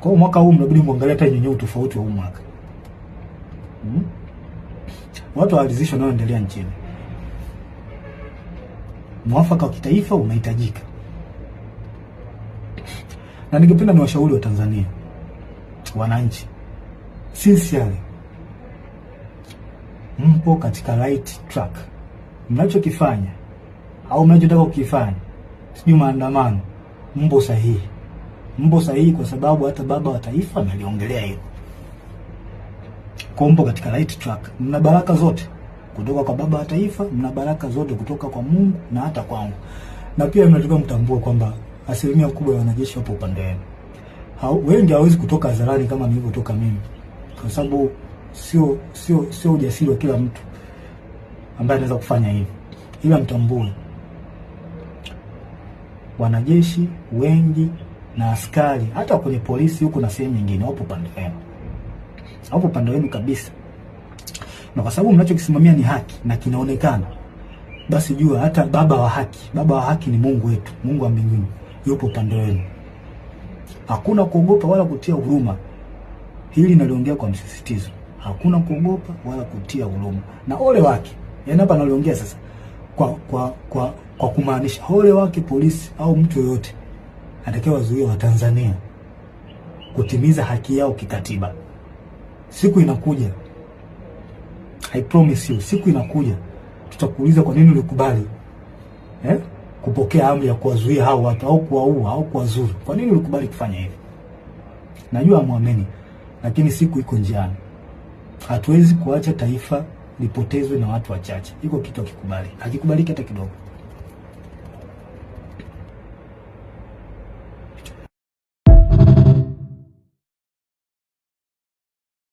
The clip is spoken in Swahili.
Kwa hiyo mwaka huu mnabidi muangalie hata yenyewe utofauti wa huu mwaka. Watu hawaridhishwi wanaoendelea nchini. Mwafaka wa kitaifa unahitajika, na ningependa niwashauri wa Tanzania, wananchi, sincerely, mpo katika right track. Mnachokifanya au mnachotaka kukifanya, sijui maandamano, mpo sahihi, mpo sahihi, kwa sababu hata baba wa taifa analiongelea hilo. Kwa mpo katika right track, mna baraka zote kutoka kwa baba wa taifa, mna baraka zote kutoka kwa Mungu na hata kwangu. Na pia mnatakiwa mtambue kwamba asilimia kubwa ya wanajeshi wapo upande wenu. Wengi hawawezi kutoka hadharani kama nilivyotoka mimi, kwa sababu sio ujasiri wa kila mtu ambaye anaweza kufanya hivi, ila mtambue wanajeshi wengi na askari hata kwenye polisi huku na sehemu nyingine wapo upande wenu, wapo upande wenu kabisa, na kwa sababu mnachokisimamia ni haki na kinaonekana, basi jua hata baba wa haki, baba wa haki ni Mungu wetu, Mungu wa mbinguni yupo upande wenu. Hakuna kuogopa wala kutia huruma. Hili naliongea kwa msisitizo, hakuna kuogopa wala kutia huruma, na ole wake, yaani hapa naliongea sasa kwa kumaanisha ole wake polisi au mtu yoyote atakayewazuia Watanzania kutimiza haki yao kikatiba. Siku inakuja, I promise you, siku inakuja tutakuuliza kwa nini ulikubali kupokea amri ya kuwazuia hao watu au kuwaua au kuwazuru. Kwa nini ulikubali kufanya hivyo? Najua hamuamini, lakini siku iko njiani. Hatuwezi kuacha taifa lipotezwe na watu wachache. Iko kitu hakikubali, hakikubaliki hata kidogo.